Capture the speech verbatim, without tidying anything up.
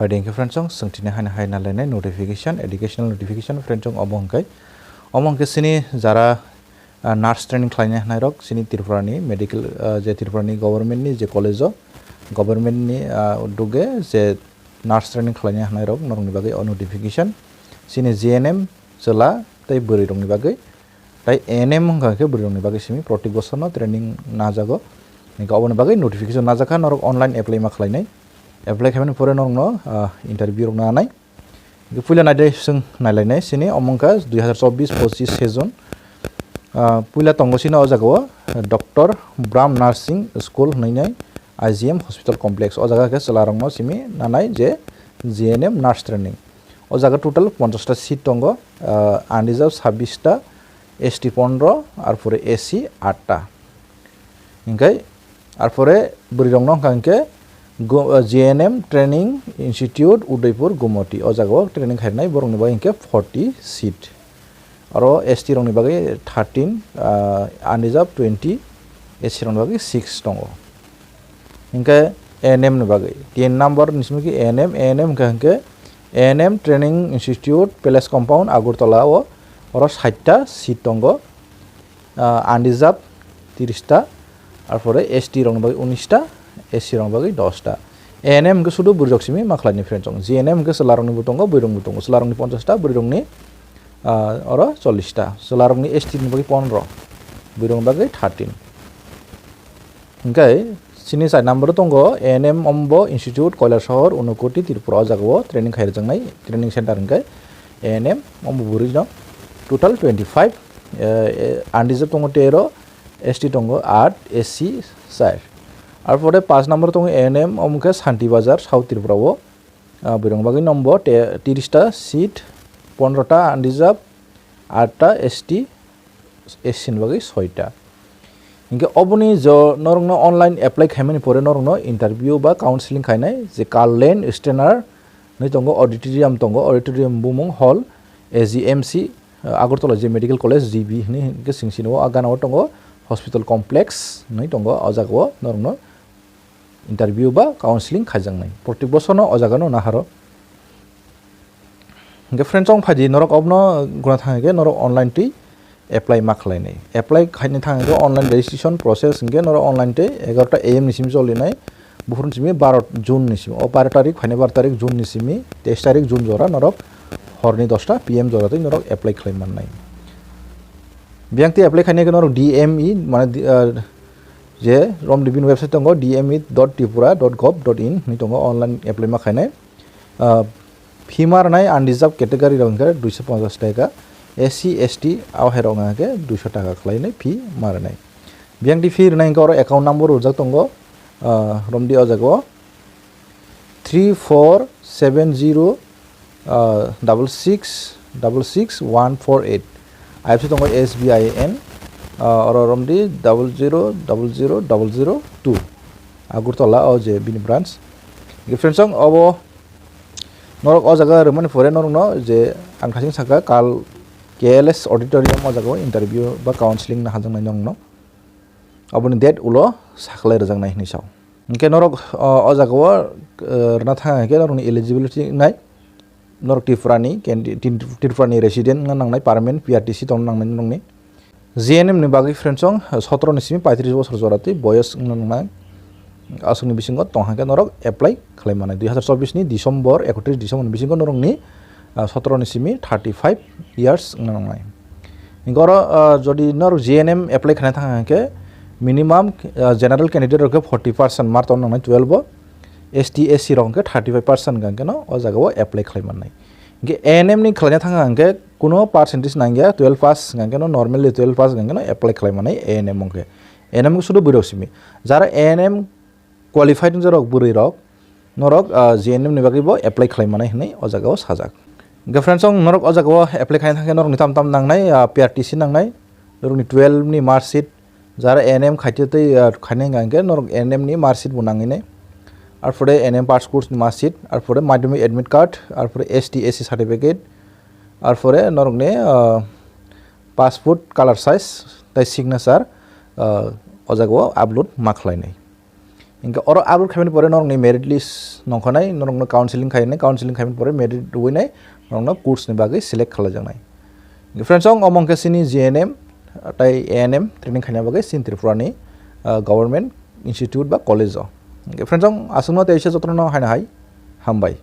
Bai dei hwnkhe friends, chwng tini haino hai nalainai notification, educational notification friends, omo hwnkhe, omo hwnkhe chini jara, ah, nurse training khlainai hwnnairok, chini Tripurani medical, ah, je Tripurani government ni je college o, government ni, ah, uduge je nurse training khlainai hwnnairok norokni bagwi o notification, chini G N M chwla tei bwrwi rokni bagwi. Tai A N M wngkha khe bwrwi rokni bagwi simi protek bosorno training najago. Hingkhe oboni bagwi notification najak kha, norok online apply ma khlainai. Apply khaimani pore norokno, ah, interview rok nanai. Hingkhe puila naide chwng nailainai sini omo wngkha dui hazar chobbish pochish session. Ah, puila tongo sini o jagao, ah, Doctor Bram Nursing School hwnwi nai I G M Hospital Complex. O jaga khe chwla rokno simi nanai je G N M nurse training. O jaga total ponchash ta seat tongo, ah, unreserved sabbish ta, S T pondro, arpore A C aat ta. Hingkhe arpore bwrwi rokno wngkha hingkhe Gu-, ah, G N M Training Institute Udaipur Gumoti. O jagao training khainai borokni bagwi hingkhe forty seat. Aro S T rokni bagwi thirteen, ah, unreserved twenty, S C rokni bagwi six tongo. Hingkhe A N M ni bagwi tin number ni simi khe A N M, A N M hwnkha hingkhe A N M Training Institute, Palace Compound, Agartala o, oro sait ta seat tongo, ah, unreserved tiris ta, arpore S T rokni bagwi unis ta, S C rokni bagwi dos ta. A N M hwnkhe sudu bwrwi rok simi ma khlaini friends, G N M hwnkhe chwla rokni bo tongo, bwrwi rokni bo tongo, chwla rokni ponchash ta, bwrwi rokni, ah, oro chollish ta, chwla rokni S T ni bagwi pondro, bwrwi rokni bagwi thirteen. Hingkhe chini char number o tongo A N M ombo Institute, Kailasahar, Unakoti, Tripura. O jagao training khai rwjaknai training center hingkhe A N M ombo bwrwi no total twenty five, eh, eh, unreserved tongo tero, S T tongo aat, S C char. Arpore paanch number tongo A N M, omo khe Santi Bazar, South Tripura o. Ah, bwrwi rokni bagwi nombo te-, tiris ta seat, pondro ta unreserved, aat ta S T, S C ni bagwi soi ta. Hingkhe oboni jo norokno online apply khaimani pore norokno interview ba counseling khainai, je Carl Lane Stenner hinwi tongo, auditorium tongo, auditorium bumung hall, A G M C, ah, Agartala je medical college, G B hinwi hingkhe sing sini o, ah, gana o tongo hospital complex hinwi tongo, o jagao norokno interview ba counseling khaijaknai. Protek bosorno o jagano naharo. Hingkhe friends, chong phaidi norok obono guna thang khe norok online twi apply ma khlainai. Apply khaina thang khe online registration process hingkhe norok online twi egaroh ta A M ni simi cholinai. Buphuruni simi baro June ni simi. O baro tarik phainai baro tarik June ni simi, teis tarik June jora norok horni dos ta P M jora twi norok apply khlai mannai. Biyang twi apply khaina khe norok D M E, mane di-, ah, je romni bini website tongo, D M E dot tripura dot gov dot in hinwi tongo, online apply ma khainai. Ah, fee ma rwnai unreserved category rok hwnkhe duiso ponchash taka, S C, S T, o hai rok hwnkhe duiso taka khlainai fee ma rwnai. Biyang twi fee rwnai hwnkhe oro account number rwjak tongo, ah, romdi o jagao three four seven zero, ah, double six double six one four eight. I F S C tongo S B I N, ah, oro romdi double zero double zero double zero two. Agartala o je bini branch. Friends, chong obo norok o jaga rwmani pore norokno je ang thasing saka kal K L S auditorium o jaga o interview ba counseling na hajaknai norokno. Aboni date ulo sakhlai rwjaknai hinwi sao. Hingkhe norok, o, o jaga o, eh, rwna thang khe norokni eligibility nai. Norok Tripurani candi-, tin-, Tripurani resident wngna nangnai, permanent P R T C tongna nangnai norokni. G N M ni bagwi friends chong, sotoro ni simi paitris bosor jora twi boyos wngna nangnai. Aswkni bisingo tong hwnkhe norok apply khlai mannai. Dui hazar chobbish ni December, ekotris December ni bisingo norokni, ah, sotoro ni simi thirty five years wngna nangnai. Hingkhe oro, ah, jodi norok G N M apply khlaina thang hwnkhe minimum, ah, general candidate rok khe forty percent mark tongna nangnai twelve o, S T, S C rok hwnkhe thirty five percent hwnkhe no o jaga o apply khlai mannai. Hingkhe A N M ni khlaina thang hwnkhe kuno percentage nangya, twelve pass hwnkhe no, normally twelve pass hwnkhe no apply khlai mannai A N M hwnkhe. A N M hwnkhe sudu bwrwi rok simi. Jara A N M qualified wngjakrok bwrwi rok, norok, ah, G N M ni bagwi bo apply khlai mannai hinwi o jaga o sajak. Hingkhe friends, chong norok o jaga o apply khaina thang khe norokni tam tam nangnai, ah, P R T C nangnai, norokni twelve ni mark sheet, jara A N M khaitwi twi, ah, khainai hwnkha hwnkhe norok A N M ni mark sheet bo nangwi nai. Arpore A N M pass course ni mark sheet, arpore madhyamik admit card, arpore S T, S C certificate, arpore norokni, ah, passport color size tei signature, ah, o jaga o upload ma khlainai. Hingke oro upload khaimani pore norokni merit list nongkhonai, norokno counseling khainai, counseling khaimani pore merit rwinai, norokno course ni bagwi select khalaijaknai. Hingke friends, ang omo hingke chini G N M tai A N M training khaina bagwi chini Tripura ni, ah, government institute ba college o. Hingke friends, ang aswkno tei jotono haino hai hambai.